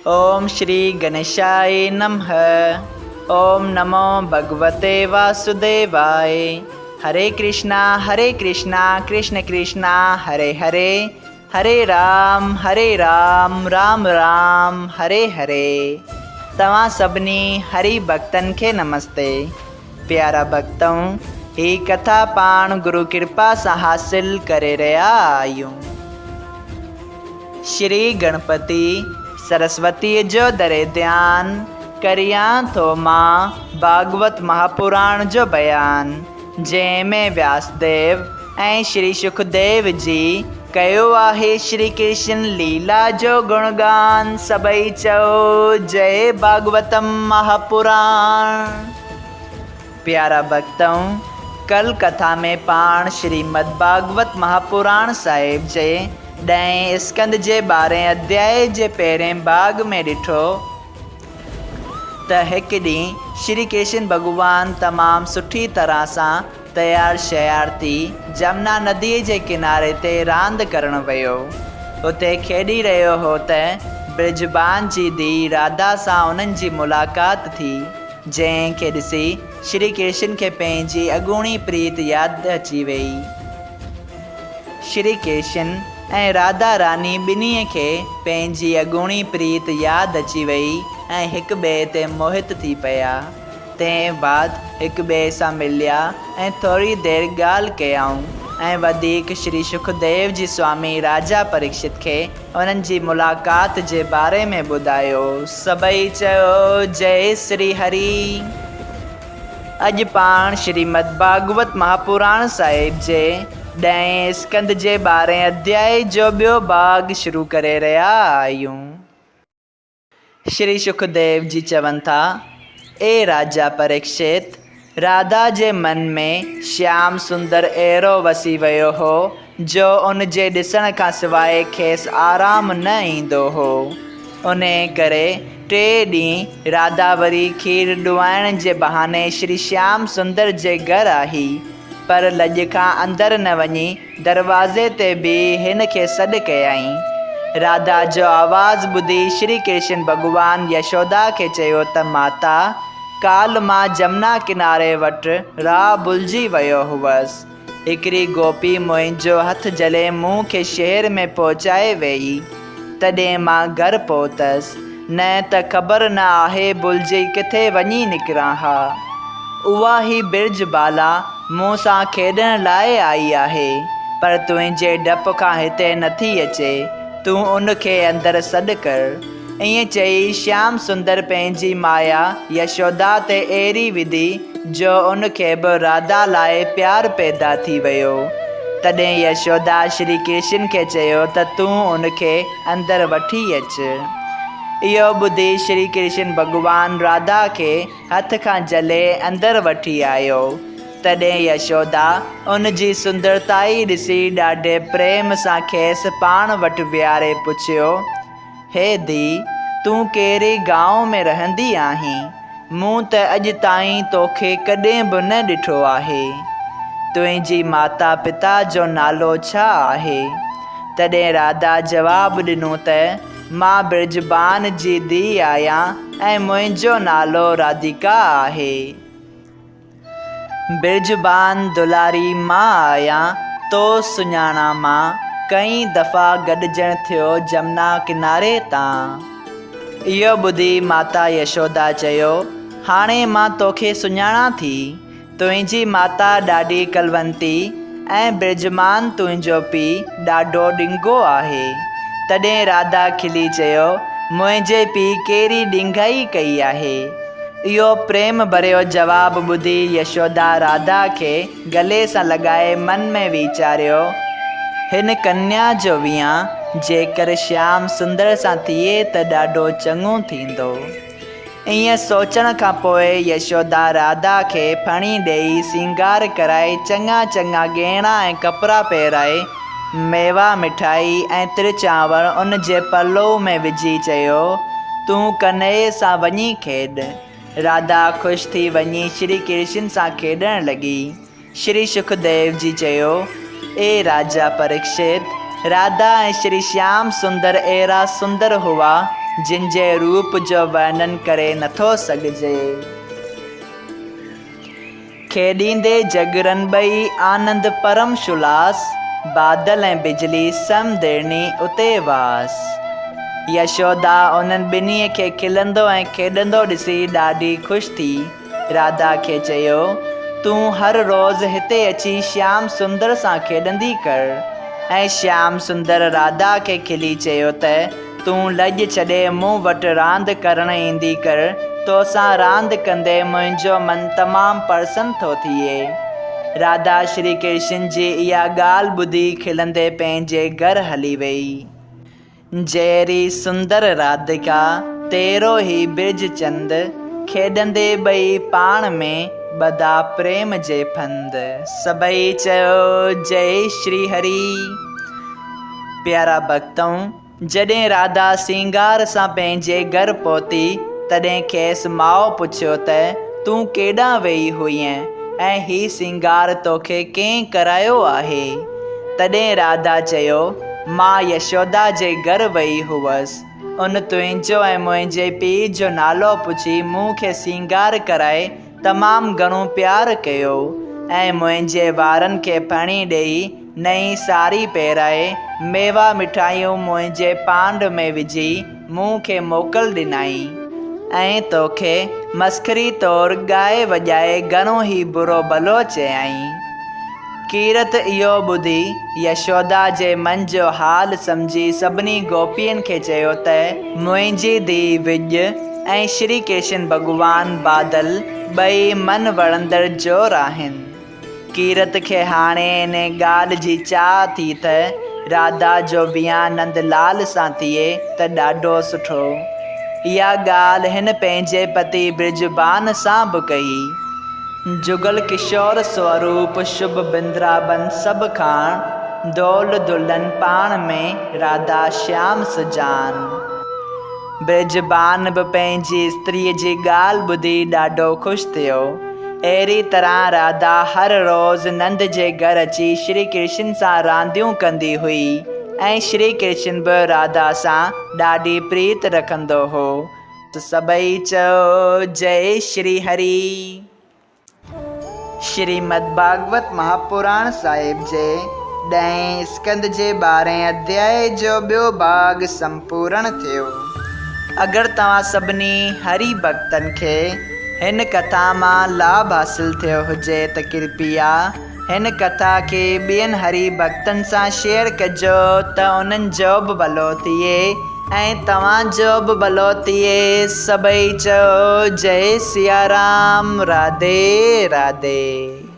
اوم شري گنيشائي نمه اوم نمو ڀڳوتي واسوديوائي هري ڪرشنا هري ڪرشنا ڪرشن ڪرشنا هري هري هري رام هري رام رام رام هري هري توهان سڀني هري ڀڳتن کي نمستي پيارا ڀڳتؤ هي ڪٿا پاڻ گرو ڪرپا سان حاصل ڪري رهيا آهيون. شري گڻپتي سرسوتيء جو دري ڌيان، ڪريان ٿو مان ڀاڳوت مهاپراڻ جو بيان، جنهن ۾ وياسديو ۽ شري شڪديو جي ڪيو آهي شري ڪرشن ليلا جو گڻگان، سڀئي چئو جئي ڀاڳوتم مهاپراڻ. پيارا ڀڳتؤ! ڪل ڪٿا ۾ پاڻ شريمد ڀاڳوت مهاپراڻ صاحب جي ڏهين اسڪنڌ جي ٻارهين اڌيائي جي پهرين ڀاڳ ۾ ڏٺو ته هڪ ڏينهن شري ڪرشن ڀڳوان تمام سٺي طرح سان تيار شيار ٿي جمنا نديء جي ڪناري تي راند ڪرڻ ويو. اتي کيڏي رهيو هو ته برجبان جي ڌيء راڌا سان انهن جي ملاقات ٿي. جنهن کي ڏسي شري ڪرشن کي پنهنجي اڳوڻي پريت ياد اچي ويئي. شري ڪرشن ۽ راڌا راني ٻنهي کي پنهنجي اڳوڻي پريت ياد اچي ويئي ۽ هڪ ٻئي تي موهت ٿي پيا. تنهن بعد هڪ ٻئي سان مليا ۽ ٿوري دير ڳالهه ڪيائون ۽ وڌيڪ شري شڪديو جي سوامي راجا پريڪشت کي انهن جي ملاقات جي باري ۾ ٻڌايو. سڀئي چيو، جئي سري هري. اڄ پاڻ شريمد ڀاڳوت مهاپراڻ صاحب جي ڏهين اسڪنڌ جي ٻارهين اڌيائي جو ٻيو ڀاڳ شروع ڪري رهيا آهيون. شري شڪديو جي چون ٿا، اي راجا پريڪشت! راڌا جي من ۾ شيام سندر اهڙو وسي ويو هو، جو ان جي ڏسڻ کان سواء کيس آرام نه ايندو هو. انهيء ڪري ٽئين ڏينهن راڌا وري کير ڏهائڻ جي بهاني شري شيام سندر جي گهر آئي، پر لڄ کان اندر نه وڃي دروازي تي بيهي هن کي سڏ ڪيائين. راڌا جو آواز ٻڌي شري ڪرشن ڀڳوان يشودا کي چيو ته ماتا! ڪالهه مان جمنا ڪناري وٽ راهه ڀلجي ويو هئس. هڪڙي گوپي منهنجو هٿ جهلي مون کي شهر ۾ پهچائي ويئي. تڏهن مان گهر پهتس. نه ته خبر نه آهي ڀلجي ڪٿي وڃي نڪران ها. اها هي برج بالا مون سان کيڏڻ لاء آئي آهي، پر تنهنجي ڊپ کان هتي نٿي اچي. تون ان کي اندر سڏ ڪر. ائين چئي شيام سندر پنهنجي مايا يشودا تي اهڙي وڌي جو ان کي به راڌا لاء پيار پيدا ٿي ويو. تڏهن يشودا شري ڪرشن کي چيو ته تون ان کي اندر وٺي اچ. اهو ٻڌي شري ڪرشن ڀڳوان راڌا کي هٿ کان جهلي اندر وٺي آيو. تڏهن يشودا ان جي سندرتائي ڏسي ڏاڍي پريم سان کيس پاڻ وٽ ويهاري پڇيو، هي ڌيء، تون ڪهڙي گانء ۾ رهندي آهين؟ مون ته اڄ تائين توکي ڪڏهن به نه ڏٺو آهي. تنهنجي ماتا پتا جو نالو ڇا آهي؟ تڏهن راڌا جواب ڏنو ته، مان برجبان جي ڌيء آهيان ۽ منهنجو نالو راڌيڪا آهي. برجبان دلاري مان آهيان، تو سڃاڻان مان، ڪئين دفعا گڏجڻ ٿيو جمنا ڪناري تان. اهو ٻڌي ماتا يشودا چيو، هاڻي مان توکي سڃاڻان ٿي. تنهنجي ماتا ڏاڍي ڪلونتي ۽ برجمان تنهنجو پيء ڏاڍو ڏنگو آهي. تڏهن راڌا کلي چيو، منهنجي پيء ڪهڙي ڏنگائي ڪئي آهي؟ اهو پريم ڀريو جواب ٻڌي يشودا راڌا کي گلي سان لڳائي من ۾ ويچاريو، هن ڪنيا جو ويان جيڪر شيام سندر سان ٿئي ته ڏاڍو چڱو ٿيندو. ائين سوچڻ کان پوء يشودا راڌا کي ڦڻي ڏيئي سينگار ڪرائي چڱا چڱا ڳهڻا ۽ ڪپڙا پهرائي، ميوا مٺائي ۽ تر چانور ان جي پلو ۾ وجهي چيو، تون ڪنهيي سان وڃي کيڏ. راڌا خوش ٿي وڃي شري ڪرشن سان کيڏڻ لڳي. شري شڪديو جي چيو، اي راجا پريڪشت! راڌا ۽ شري شيام سندر اهڙا سندر هئا، جن جي روپ جو ورنن ڪري نٿو سگهجي. کيڏيندي جڳرن ٻئي آنند پرم شلاس، بادل ۽ بجلي سم ديرني اتي واس. يشودا انهن ٻنهي کي کلندو ۽ کيڏندو ڏسي ڏاڍي خوش ٿي. راڌا کي چيو، تون هر روز هتي اچي شيام سندر سان کيڏندي ڪر. ۽ شيام سندر راڌا کي کلي چيو ته، تون لڄ ڇڏي مون وٽ راند ڪرڻ ايندي ڪر، توسان راند ڪندي منهنجو من تمام پرسن ٿو ٿئي. راڌا شري ڪرشن جي اها ڳالهه ٻڌي کلندي پنهنجي گهر هلي ويئي. جهڙي سندر راڌيڪا، تهڙو هي برج چند، کيڏندي ٻئي پاڻ ۾، ٻڌا پريم جي ڦند. سڀئي چيو جئي شري هري. پيارا ڀڳتؤ! جڏهن راڌا سينگار سان پنهنجي گهر پهتي، تڏهن کيس ماء پڇيو ته، تون ڪيڏانهن ويئي هئينء ۽ هي سينگار توکي ڪنهن ڪرايو آهي؟ تڏهن راڌا چيو، مان يشودا جي گهر ويئي هئس. ان تنهنجو ۽ منهنجي پيء جو نالو پڇي مون کي سينگار ڪرائي تمام گهڻو پيار ڪيو ۽ منهنجي وارن کي ڦڻي ڏيئي نئين ساري پهرائي ميوا مٺايون منهنجي پانڊ ۾ وجهي مون کي موڪل ڏنائين ۽ توکي مسخري طور ڳائي وڄائي گهڻو ئي برو ڀلو چيائين. ڪيرت اهو ٻڌي يشودا جي من جو حال سمجهي سڀني گوپين کي چيو ته منهنجي ڌيء وڄ ۽ شري ڪرشن ڀڳوان بادل ٻئي من وڻندڙ جور آهن. ڪيرت کي هاڻي انهي ڳالهه جي چاهه ٿي ته راڌا جو ويان نند لال سان ٿئي ته ڏاڍو سٺو. اها ڳالهه هن پنهنجي پتي برجبان سان به ڪئي. جگل ڪشور سوروپ شڀ بندرابن سڀ کاڻ، دول دلن پاڻ ۾ راڌا شيام سجان. برجبان به پنهنجي استريء جي ڳالهه ٻڌي ڏاڍو خوش ٿيو. اهڙي طرح راڌا هر روز نند جي گهر اچي شري ڪرشن سان رانديون ڪندي هئي ۽ شري ڪرشن به راڌا سان ڏاڍي پريت رکندو هو. سڀئي چئو جئي شري هري. شريمد ڀاڳوت مهاپراڻ صاحب جي ڏهين اسڪنڌ جي ٻارهين اڌيائي جو ٻيو ڀاڳ سمپورڻ ٿيو. اگر توهان سڀني هري ڀڳتن کي هن ڪٿا مان لاڀ حاصل ٿيو هجي ته ڪرپيا هن ڪٿا کي ٻين هري ڀڳتن سان شيئر ڪجو ته انهن جو به ڀلو ٿئي ۽ توهان جو به ڀلو ٿئي سڀئي چئو جئي سيارام راڌي راڌي.